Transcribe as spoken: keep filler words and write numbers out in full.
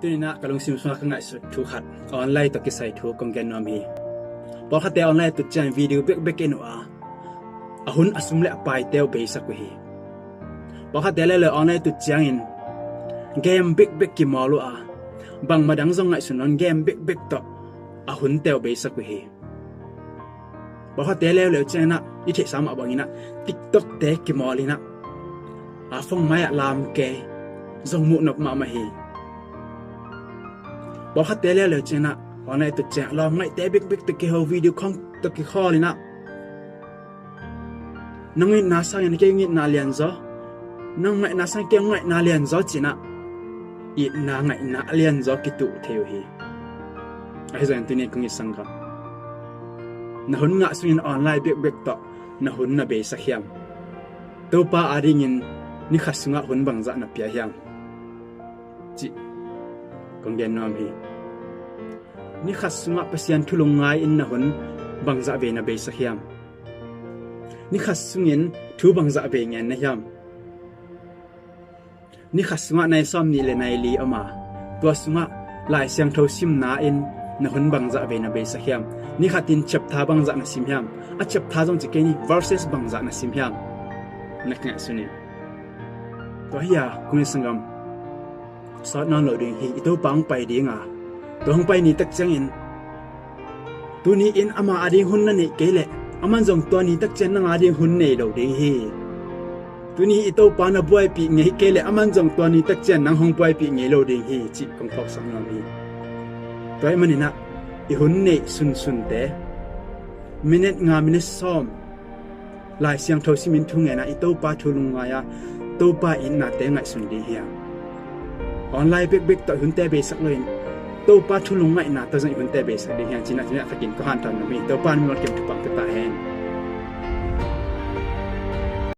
Tuninah ka lungsim sungah ka ngaihsut thu khat, online tawh kisai thu kong gen nuam hi. Pawlkhatte online tut ciangin video bekbek en uh a, a hun a sum le a paite uh beisak uh hi. Pawlkhatte leuleu online tut ciangin game bekbek kimawl uh a, bangmah dang zong ngaihsun lo-in game bekbek tawh a hunte uh beisak uh hi. Pawlkhatte leuleu cianginah i theihsa mah banginah TikTok-te kimawl inah a phone mai-ah lam kei zong muh nop mahmah hi. Pawlkhatte leuleu cianginah online tut ciang lawm ngaihte bekbek tawh kiho, video khawng tawh kikhawl inah nang itna sangin kei itna lianzaw, nang ngaihna sangin kei ngaihna lianzaw cinah itna ngaihna lianzaw kituh thei uh hi. Ahi zongin tuni kong it sanggam, na hun ngah sungin online bekbek tawh na hun na beisak hiam? Topa adingin ni khat sungah hun bangzah na pia hiam? Cih kong gen nuam hi. Ni khat sungah Pasian thu lungngai-in na hun bangzah vei na beisak hiam? Ni khat sungin thu bangzah vei ngen na hiam? Ni khat sungah nai sawm nih le nai li om a, tua sungah Lai Siangtho simna in na hun bangzah vei na beisak hiam? Ni khatin chapter bangzah na sim hiam? A chapter zong ci kei ni, verses bangzah na sim hiam? Na kingaihsun in. Tua hi a, kong it sanggam, sawt nawn lo ding hi. I Topa hong pai ding a, tua hong pai ni tak ciangin, tuni in ama ading hun na neih kei leh aman zong tua ni tak ciang nang ading hun nei lo ding hi. Tuni i Topa na buaipih ngei kei leh aman zong tua ni tak ciang nang hong buaipih ngei lo ding hi, cih kong phawksak nuam hi. Tua ahih maninah i hun neih sunsunte minute nga, minute sawm Lai Siangtho simin thu ngen a, i Topa thu lungngai a, Topa itnate ngaihsun ding hiam? Online bekbek tawh i hunte beisak loin Topa thu lungngaihna tawh zong i hunte beisak ding hiam? Cinah, cinah takin ka hanthawn nuam hi. Topa in mimal kim thupha pia ta hen.